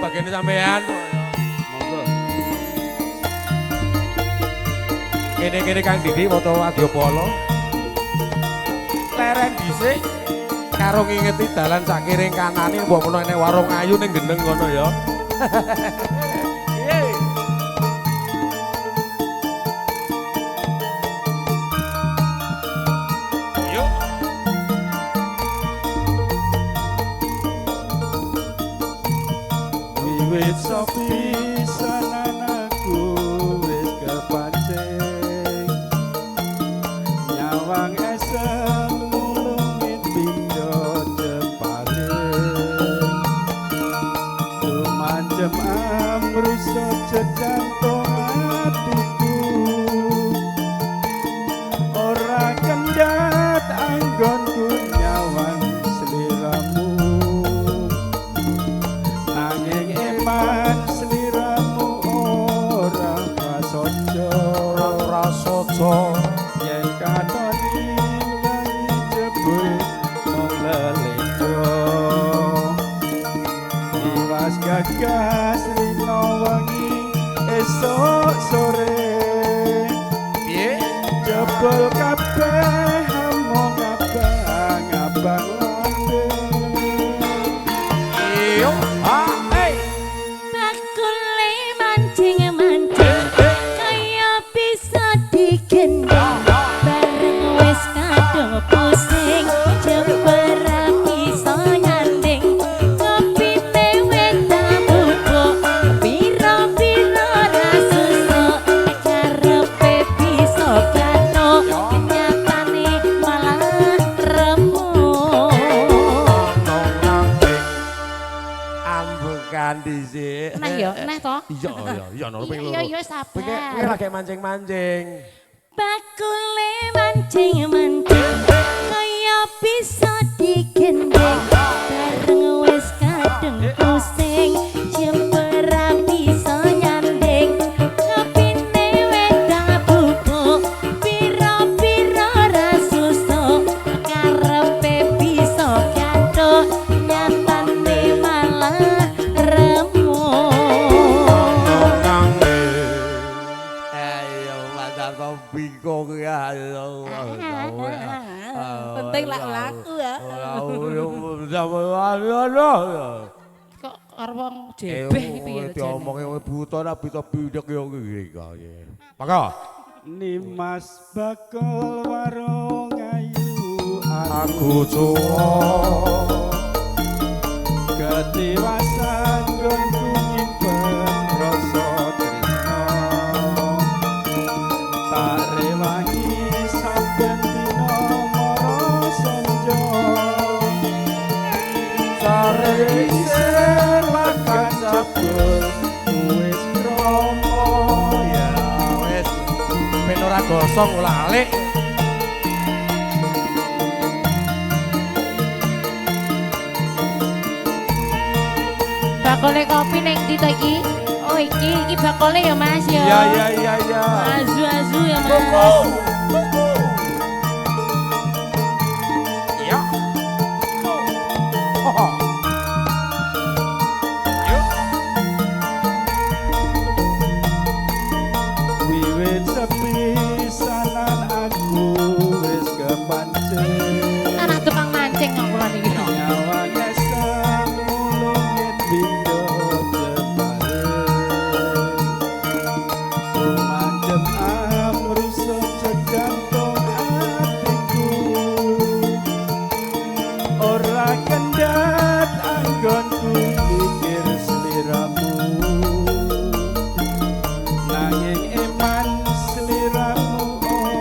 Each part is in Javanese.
Bagene sampean. Monggo. Kene-kene Kang Didi foto Wadyabala. Leren dhisik karo ngingeti dalan sak kiring kanane mbok menawa enek warung ayu ning geneng ngono ya. Piye? Yuk. Wiwit sepi sanan aku wis kepancing nyawang esem mulungit pindho jempare lumancem amrusa jejantung atiku ora kendhat anggonku nyawang sliramu nanging eman sliramu ora prasaja Ora prasaja. Yen katoni wengi jebul mung leledo iwas gagas rino wengi esuk sore Piye? Jebul kabeh mung abang-abang lambe. Yo, ah, hey. Bakule mancing-mancing kaya bisa digendong bareng wis kadung pusing jember bisa nyanding kopine wedang bubuk pira-pira ra susuk karepe bisa gathuk nyatane malah remuk. Nong nanging ambekan dhisik. Nah yo, nah toh. Iya, iya, iya, nono ping Iya, loro. iya, sabar. Kowe lagi mancing-mancing. Bakule mancing-mancing kaya bisa digendong bareng wis kadung pusing jember bisa nyanding kopine wedang bubuk pira-pira ra susuk karepe bisa gathuk nyatane malah remuk. Nong nanging. Ayo, Mas Darto bingung ya. Penting lak laku ya. Kok karo wong jebeh iki piye to jane? Diomongi wong buta ora bisa bidek yo iki kaya. Maka Nimas bakul warung ayu aku cuwo ketiwasan nggonku nyimpen rasa tresno tak rewangi saben dina mara senja sare selakan jebul wis kromo ya wis ben ora gosong ora alik. Bakole kopi neng ndi to iki? Oh iki, iki bakole ya Mas ya. Iya iya iya iya. Azu azu ya Mas. Kuku. Kuku. Iya. Oh. Yuk. Wiwit sepi sanan aku wis kepancing Anak tukang mancing kok kula niki. nyawang esem mulungit pindho jepare lumancem amrusa jejantung atiku ora kendhat anggonku mikir sliramu nanging eman sliramu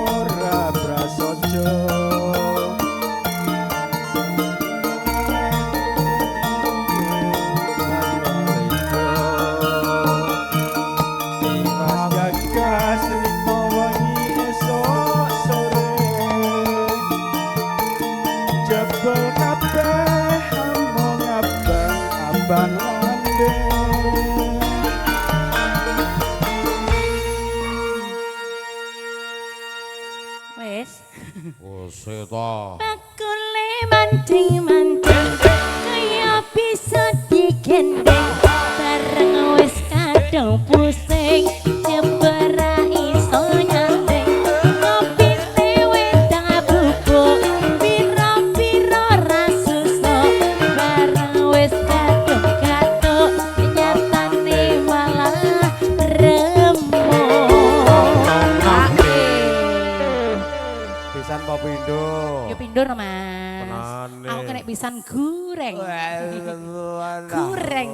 ora prasaja. Tiwas gagas rino wengi esuk sore jebul kabeh mung abang-abang lambe. Wis. Oh, seta. Bakule mancing-mancing kaya bisa digendeng. Kadung pusing jebul ra iso nyanding. Ngopine wedang bubuk piro-piro ra susuk. Bareng wis kadung gatuk nyatane malah remuk. Pisan apa pindho? Yo pindho no, Mas. Tenane. Aku kena pisan goreng. Goreng.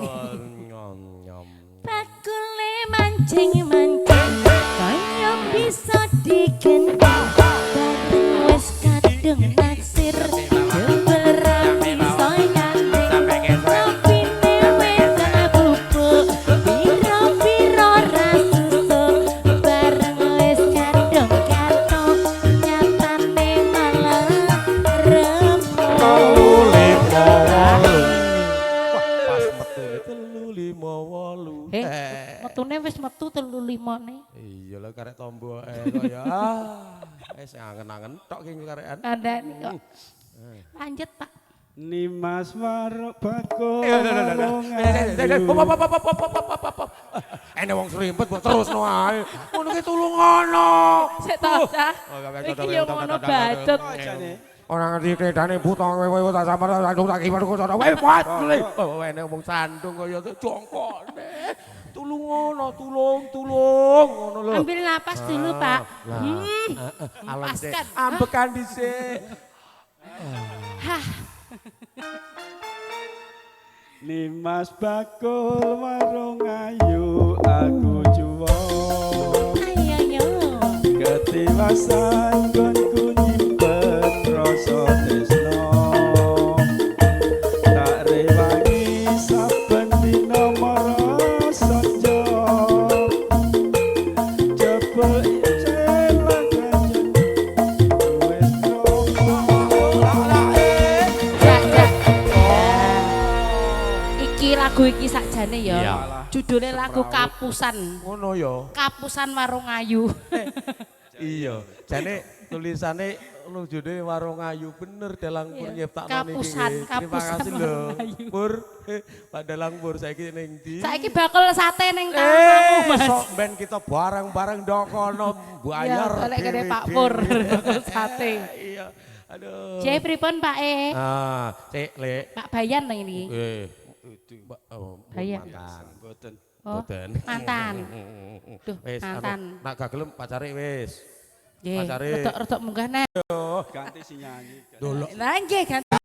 Nyom nyom. Bakule mancing-mancing kaya bisa digendong. Bareng wis kadung naksir jebul ra bisa nyanding. Ngopine wedang bubuk piro-piro ra susuk. Bareng wis kadung gatuk nyatane malah remuk. 358. Wah, pas metune 358. Eh, metune wis metu 35 ne. Iya lah, karek tombo kok ya. Ah, sing angen-angen tok ki karekan. Kandhane kok. Lanjut, Pak. Nimas warung bakul Eh, warung ayu. Ene wong serimpet mbok terusno ae. Ngono ki tulungono. Sik to, Cah. Iki yo ngono bacot. Ora ngerti kredane buta kowe tak samar sandung tak kibar kok kowe pat. Oh, ene wong sandung kaya jongkone. Tulungono, tulung, tulung ngono lho. Ambil napas dulu, Pak. Lah, alon sik. Lepaskan. Ambekan dhisik. Hah. Nimas bakul warung ayu aku juwo. Ayo yo. Ketiwasan gonku nyimpen rasa tresno. Tak rewangi saben dina mara sanja. Jebul icen lagajan wis kromo. Jak, jak. Iki lagu iki sakjane ya. Iya. Judulnya lagu Kapusan. Ngono ya. Kapusan Warung Ayu. Iya, jane tulisane lujune Warung Ayu bener Dalang Pur Iya. nyiptakno niki. Kapusan, Nggih. Terima Kapusan kasih lho. Warung Ayu. Pur, Pak Dalang Pur saiki ning ndi? Saiki bakul sate ning kamarmu, Mas. Sok ben kita bareng-bareng ndok kono bayar. Iya, golek kene Pak dhewe-dhewe. Pur bakul sate. Iya. Aduh. Jek pripun Pak E? Ah, cek lek. Pak Bayan nang ini. Eh, Mbak, oh, Bayan. mantan. Mboten. Oh, Mboten. mantan. Duh, Wis, anu, mantan. nak gak gelem pacare wis. Nggih, Pacare. rodok-rodok munggah neh. Ganti si nyanyi. Dolok. Lah nggih ganti.